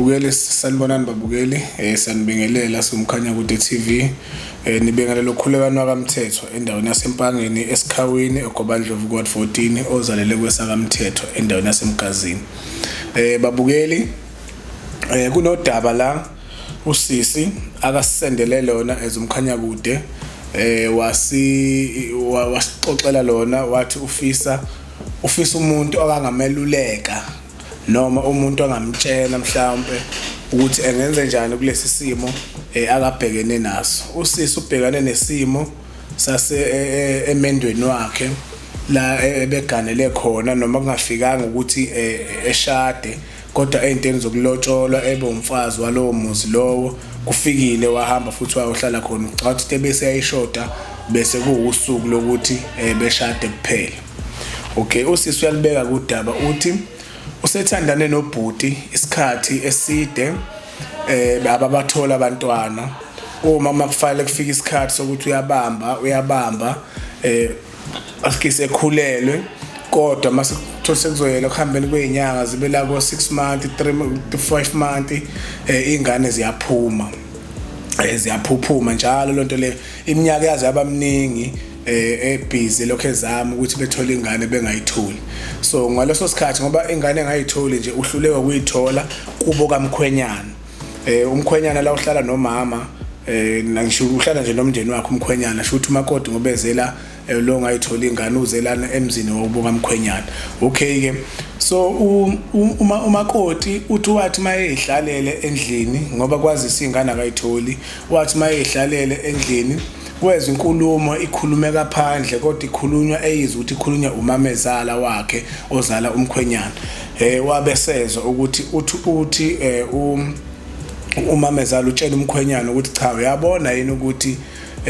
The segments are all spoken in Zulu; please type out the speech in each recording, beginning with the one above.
Babukeli, sanibonani babukeli, sanibingelela siwumkhanya kude TV. Nibingelela ukhulekani wakaMthetho endaweni yaseMpangeni eSikhawini eGobandlovu Ward 14 ozalele kwesakaMthetho endaweni yaseMgazini. Babukeli, kunodaba la usisi akasisendele lona as umkhanya kude, wasi wasixoxela lona, wathi ufisa umuntu akangameluleka noma umuntu angamtshela mhlawumbe ukuthi engenze njani kulesi simo akabhekene naso. Usisi ubhekane nesimo sase emendweni wakhe la ebeganele khona, noma kungafikanga ukuthi eshade, kodwa ey'ntweni zokulotsholwa ebe umfazi walowo muzi lowo, kufikile wahamba futhi wayohlala khona. Ucabanga ukuthi bese yayishoda bese kuwusuku lokuthi beshade kuphela. Okay, usisi uyalibeka kudaba, uthi usethandane nobhuti isikhathi eside, ababathola abantwana. Uma makufanele kufika isikhathi sokuthi uyabamba asikise ekhulelwe, kodwa mase kuthola sekuzoyela kuhambeni kwezinyanga, zibe la ko 6 months, 3 to 5 months, ingane ziyaphuma, ziyaphuphuma njalo. Lonto le iminyaka yaze yabamningi ebhizi lokho ezama ukuthi bethole ingane, bengayitholi. So ngaleso sikhathi, ngoba ingane engayitholi nje, uhluleka ukuyithola kubo kamkhwenyana. Umkhwenyana la uhlala nomama, ngisho uhlala nje nomndeni wakhe umkhwenyana, sho ukuthi umakoti ngobezela lo ongayitholi ingane uzelana emzini wokubo kamkhwenyana. Okay ke, so uma umakoti uthi wathi mayehlalele endlini, ngoba kwazisa ingane akayitholi, wathi mayehlalele endlini wezwa inkulumo ikhulumeka phandle, kodwa ikhulunywa eyizwa ukuthi ikhulunywa umamezala wakhe ozala umkhwenyana. Wabe sezwa ukuthi uthi umamezala utshela umkhwenyana ukuthi cha, uyabona yini ukuthi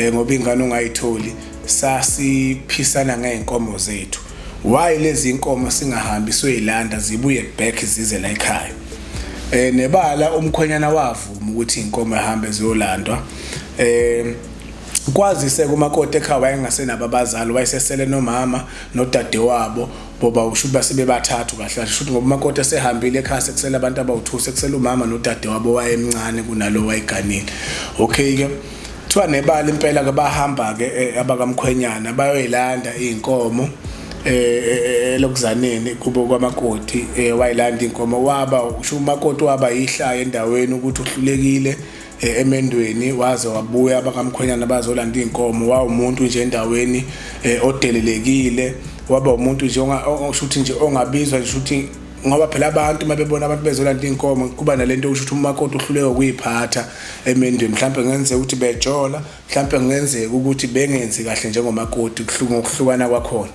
ngoba ingane ungayitholi, sasiphisana ngey'nkomo zethu, why lezi inkomo singahambi siyoyilanda, zibuye back zize la ekhaya? Nebala umkhwenyana wavuma ukuthi inkomo ehambe ziyolandwa. Kwazise kumakoti ekhaya wayengasenabo abazali, wayesesele nomama nodadewabo boba, usho ukuthi base bebathathu kahle kahle. Shuthi ngoba umakoti esehambile ekhaya, sekusele abantu abawu-2, sekusele umama nodadewabo wayemncane kunalo wayeganile. Okay ke, kuthiwa nebala impela ke bahamba ke abakamkhwenyana bayoyilanda iy'nkomo elokuzaneni kubo kwamakoti. Wayilanda inkomo, waba usho umakoti waba yihlaya endaweni ukuthi uhlulekile emendweni, waze wabuya abakamkhwenyana bazolanda iy'nkomo. Wawumuntu nje endaweni odelelekile, waba umuntu nje osho ukuthi nje ongabizwa nje ukuthi, ngoba phela abantu uma bebona abantu bezolanda iy'nkomo kuba nalento yokusho ukuthi umakoti uhluleka ukuyiphatha emendweni. Mhlawumbe kungenzeka ukuthi bejola, mhlawumbe kungenzeka ukuthi bengenzi kahle njengomakoti, ngokuhlukana kwakhona.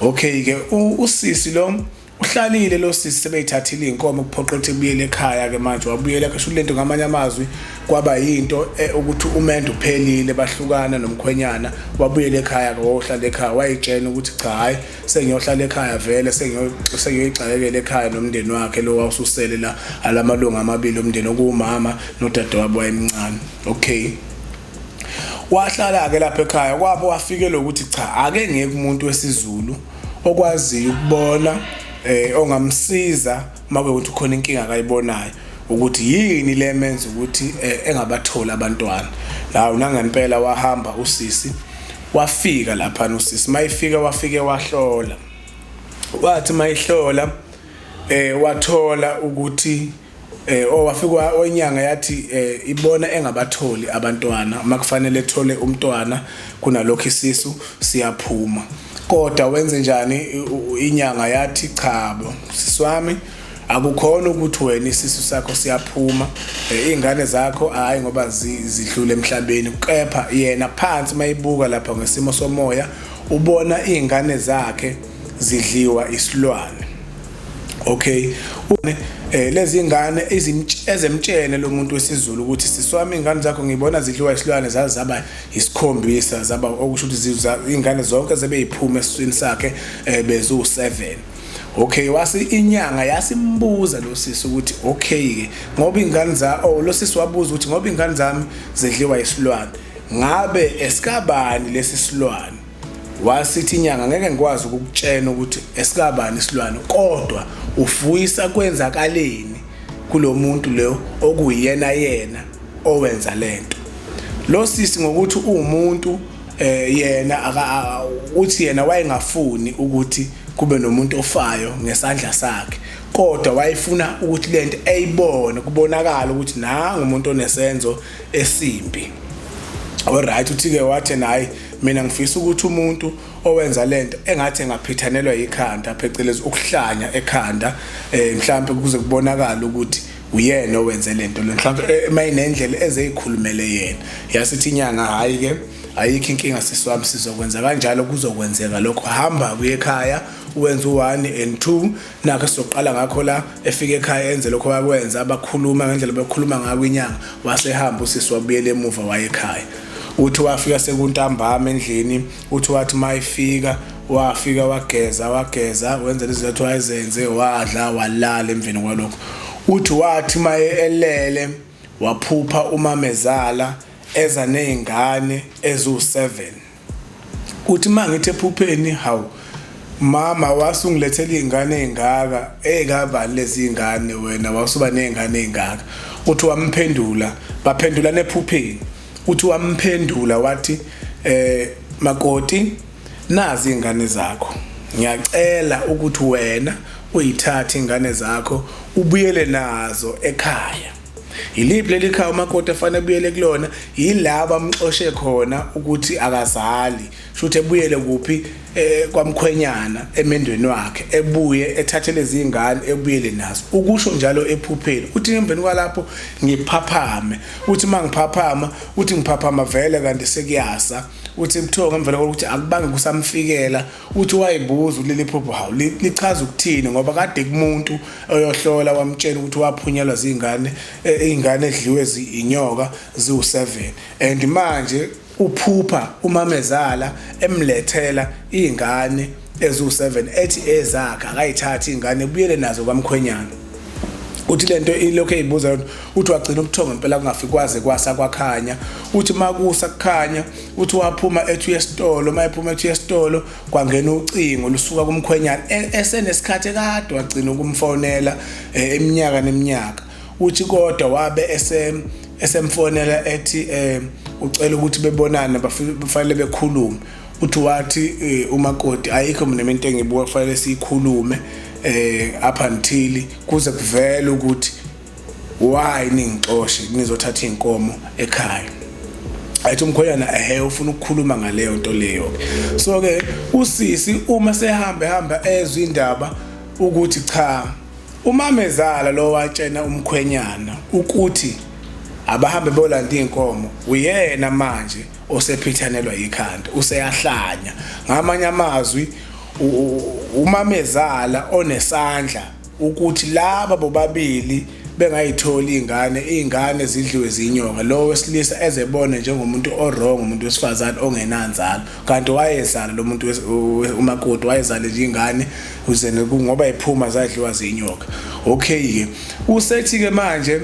Okay ke, usisi lo uhlalile, lo sisi sebeyithathile iy'nkomo, kuphoqa ukuthi ebuyele ekhaya ke manje. Wabuyela kusho lento, ngamanye amazwi kwaba yinto ukuthi umendo uphelile, bahlukana nomkhwenyana. Wabuyela ekhaya ke, wayohlala ekhaya, wayitshena ukuthi cha, hayi, sengiyohlala ekhaya vele, sengiyoyixakekela ekhaya nomndeni wakhe lo wawususele la alamalungu amabili omndeni, okuwumama nodadewabo wayemncane. Okay, wahlala ke lapha ekhaya kwabo, wafikela ukuthi cha, ake ngeke umuntu wesiZulu okwaziyo ukubona ongamsiza make ukuthi khona inkinga akayibonayo ukuthi yini le menza ukuthi engabatholi abantwana lawo. Nangempela wahamba usisi, wafika lapha usisi. Mayifika wafike wahlola, wathi mayihlola wathola ukuthi owafika onyanga yathi ibona engabatholi abantwana, makufanele ethole umntwana kunalokho isisu siyaphuma. Kodwa wenze njani? Inyanga yathi chabo, siswami, akukhona ukuthi wena isisu sakho siyaphuma, iy'ngane zakho hhayi ngoba zidlule emhlabeni, kepha yena phansi mayibuka lapha ngesimo somoya ubona iy'ngane zakhe zidliwa isilwane. Okay, lezi ngane ezemtshene lo muntu wesiZulu ukuthi siswami, ingane zakho ngibona zidliwa isilwane, zaze zaba isikhombisa, zaba okusho ukuthi ingane zonke zebeyiphuma esiswini sakhe bezu-7. Okay, wasi inyanga yasimbuza lo sisi ukuthi okay ke, ngoba ingane za, oh, lo sisi wabuza ukuthi ngoba ingane zami zidliwa isilwane, ngabe esikabani lesi silwane? Wasithi inyanga, ngeke ngikwazi ukukutshena ukuthi esikabani isilwane, kodwa ufuyisa kwenzakaleni. kulomuntu lo okuyena yena owenza lento. Lo sisi ngokuthi uwumuntu yena uthi yena wayengafuni ukuthi kube nomuntu ofayo ngesandla sakhe, kodwa wayefuna ukuthi lento eyibone kubonakala ukuthi nangu umuntu onesenzo esimbi. Alright, uthi-ke wathi nayi mina ngifisa ukuthi umuntu owenza lento engathi engaphithanelwa ikhanda, phecelezi ukuhlanya ekhanda, mhlambe kuze kubonakala ukuthi uyena owenze lento le, mhlambe mayinendlela ezeyikhulumele yena. Yasithi inyanga, hayi ke ayikho inkinga sisi wami, sizokwenza kanjalo, kuzokwenzeka lokho, hamba kuye ekhaya uwenze u1 and 2. Nakho sizoqala ngakho la, efika ekhaya enze lokho wakwenza, abakhuluma ngendlela bekhuluma ngakho inyanga, wasehamba usisi wabuyela emuva waye ekhaya. Uthi wafika sekuntambama endlini, uthi wathi mayifika wafika wageza wenza lezi zinto wayezenze, wadla walala. Emveni kwalokho uthi wathi maye elele waphupha umamezala eza nezingane eziwu7. Uthi mangithi ephupheni, hawu mama, wasungilethela izingane ezingaka, ekabani lezi zingane, wena wasuba nezingane ezingaka? Uthi wamphendula, baphendulana ephupheni. Uthi wamphendula wathi, makoti, nazi ingane zakho, ngiyacela ukuthi wena uyithathe ingane zakho ubuyele nazo ekhaya. Yiliphi leli khaya umakoti afanele ebuyele kulona? Yilaba amxoshe khona ukuthi akazali, shuthi ebuyele kuphi? Kwamkhwenyana, emendweni wakhe, ebuye ethathe lezi ingane ebuyele nazo, ukusho njalo ephupheni. Uthi emveni kwalapho ngiphaphame, uthi mangiphaphama, uthi ngiphaphama vele kanti sekuyasa. Uthi ubuthongo emveni kokuthi akubange kusamfikela, uthi wayibuza kuleli phupho, hawu lichaza ukuthini, ngoba kade kumuntu oyohlola wamtshela ukuthi waphunyelwa zingane, izingane edliwe inyoka ziwu7, and manje uphupha umamezala emlethela izingane eziwu7 ethi ezakhe, akayithatha izingane ebuyele nazo kwamkhwenyana. Uthi lento ilokho eyibuza yona. Uthi wagcina ubuthongo impela kungafiki kwaze kwasa kwakhanya. Uthi makusa kukhanya, uthi waphuma ethi uyesitolo, mayephuma ethi uyesitolo kwangena ucingo lusuka kumkhwenyana esenesikhathi ekade wagcina ukumfonela, iminyaka neminyaka. Uthi kodwa wabe esemfonela ethi ucela ukuthi bebonane, bafanele bekhulume. Uthi wathi umakoti, ayikho mina into engibuka kufanele siyikhulume up until kuze kuvele ukuthi why ningixoshe nizothatha inkomo ekhaya. Athi umkhwenyana ehe ufuna ukukhuluma ngaleyo nto leyo. So ke usisi uma sehambe hamba ezwe indaba ukuthi cha, umamezala lo watshena umkhwenyana ukuthi abahambe bolanda inkomo, uyena manje osephithanelwa ikhanda, useyahlanya. Ngamanye amazwi, umamezala onesandla ukuthi laba bobabili bengayitholi ingane, izingane zidliwe zinyoka, lo wesilisa ezebone njengomuntu o-wrong, umuntu wesifazane ongenanzalo, kanti wayezala lo muntu umakoti wayezale nje ingane uze ngoba ephuma zadliwa zinyoka. Okay ke, usethi ke manje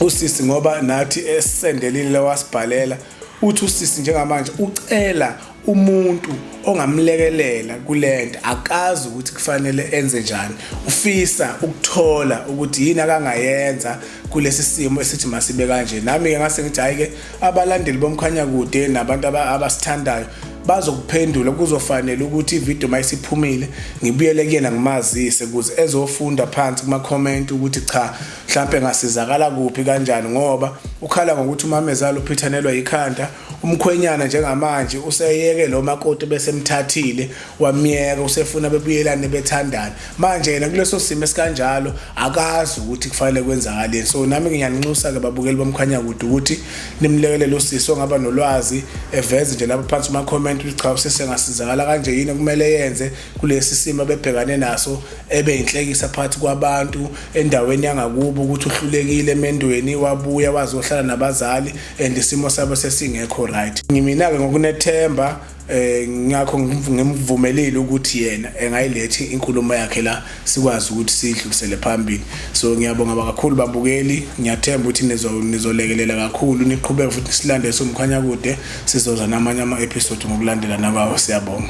usisi, ngoba nathi esisendelile wasibhalela, uthi usisi njengamanje ucela umuntu ongamlekelela kulento, akazi ukuthi kufanele enze njani, ufisa ukuthola ukuthi yini akangayenza kulesi simo esithi masibe kanje. Nami ke ngase ngithi hayi ke, abalandeli bomkhanya kude nabantu abasithandayo bazokuphendula. Kuzofanele ukuthi ivideo mayisiphumile ngibuyele kuyena ngimazise ukuze ezofunda phansi kuma comment ukuthi cha, mhlambe ngasizakala kuphi kanjani, ngoba ukhala ngokuthi umamezala uphithanelwa ikhanda, umkhwenyana njengamanje useyeke lo makoti bese emthathile wamyeka, usefuna bebuyelane bethandane. Manje yena kuleso simo esikanjalo akazi ukuthi kufanele kwenzakaleni. So nami ngiyaninxusa ke babukeli bomkhanya kude ukuthi nimlekelele usisi ongaba nolwazi, eveze nje lapha phansi kuma comment ukuthi cha, usisi engasizakala kanje, yini kumele yenze kulesi simo abebhekane naso, ebe inhlekisa phakathi kwabantu endaweni yangakubo ukuthi uhlulekile emendweni wabuya wazohlala nabazali and isimo sabo sesingekho right. Ngimina ke ngokunethemba ngakho ngimvumelile ukuthi yena engayilethi inkulumo yakhe la, sikwazi ukuthi siyidlulisele phambili. So ngiyabonga kakhulu babukeli, ngiyathemba ukuthi nizolekelela kakhulu, niqhubeke futhi silandele somkhanya kude, sizoza namanye ama episode ngokulandelana kwawo. Siyabonga.